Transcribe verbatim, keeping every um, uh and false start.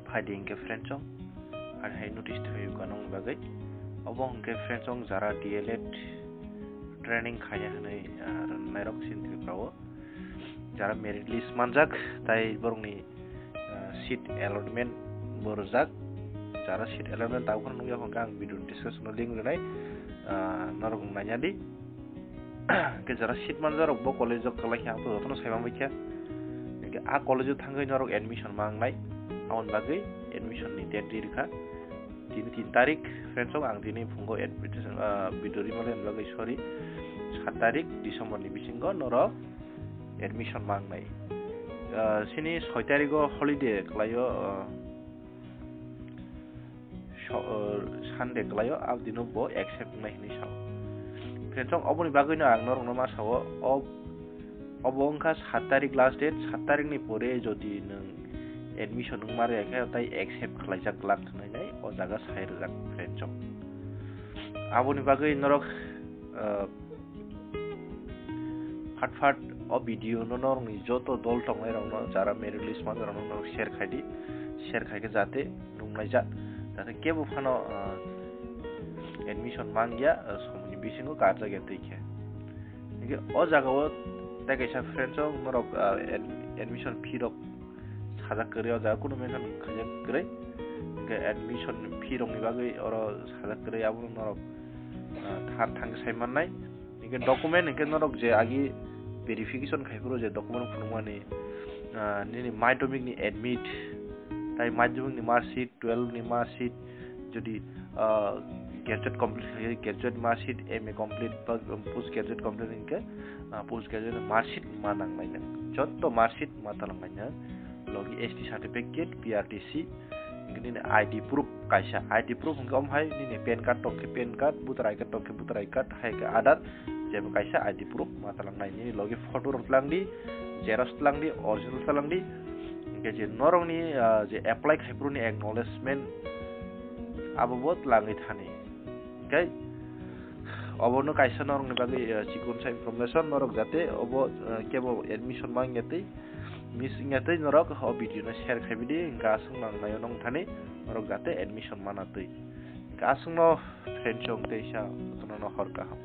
Phaidi hwnkhe friends chong, ani hai notice thwi kanong bagwi. Obo hwnkhe friends chong jara D L Ed training khaina hwnwi, ah, rwnairok chini Tripura o. Jara merit list manjak, tai borokni, ah, seat allotment bo rwjak. Jara seat allotment tabuk phano nukya hwnkhe ang video ni description o link rwnai, ah, norok naina di. Hwnkhe jara seat manjak rok bo college o kwlai khe ang to jotono sai manbai kha. Hwnkhe a college o thangwi norok admission mangnai, aboni bagwi admission ni date ri rwkha. Tini tin tarik, friends chong, ang tini phungo advertise, ah, video rimani bagwi, sorry, sat tarik December ni bisingo norok admission mangnai. Ah, sini soi tarigo holiday kwlaio, ah, so-, ah, Sunday kwlaio, abdino bo accept wngnai hinwi sao. Friends chong, oboni bagwino ang norokno ma sao, ob-, obo wngkha sat tarik last date, sat tarikni pore jodi nwng admission wngma rwya khe, tai accept khlaijak glak hwnwi o jaga sai rwjak, friends chong. Aboni bagwi norok, ah, phat phat o video no norokni joto dol tongnai rokno, jara merit list manjak rokno norok share khai di, share khai khe jate nuknai ja, jate kebo phano, ah, admission mangya, ah, somoni bisingo karjak ya twi khe. Hwnkhe o jaga o tai kaisa friends o norok, ah, ad-, admission fee rok sajak kwrwi, o jaga kunu mention khaijak kwrwi. Hwnkhe admission fee rokni bagwi oro sajak kwrwi, abono norok, ah, thar thang sai mannai. Hwnkhe document hwnkhe norok je agi verification khai phuru je document phunukmani, ah, nini madhyamik ni admit, tai madhyamik ni mark sheet, twelve ni mark sheet, jodi, ah, graduate complete khai, graduate mark sheet, M A complete ba post graduate complete hwnkhe, ah, post graduate mark sheet ma nangnai nang. Jotto mark sheet ma talangnai nang. Logi S T certificate, P R T C, hwnkhe nini I D proof kaisa, I D proof hwnkhe omo hai nini PAN card tongkhe PAN card, voter I D card tongkhe voter I D card, hai khe Aadhaar, jeba kaisa I D proof ma talangnai. Nini logi photo rok tlang di, xerox tlang di, original tlang di. Hwnkhe je norokni, ah, je apply khai phuru ni acknowledgement abo bo tlangwi thani. Hwnkhe obono kaisa norokni bagwi, ah, chikonsa information, norok jate obo, ah, kebo admission mangya twi, miss wngya twi norok o video no share khai bidi, hwnkhe aswk nang naio nong thani norok jate admission mana twi. Hwnkhe aswkno friends chong teisa jotono no hor kaham.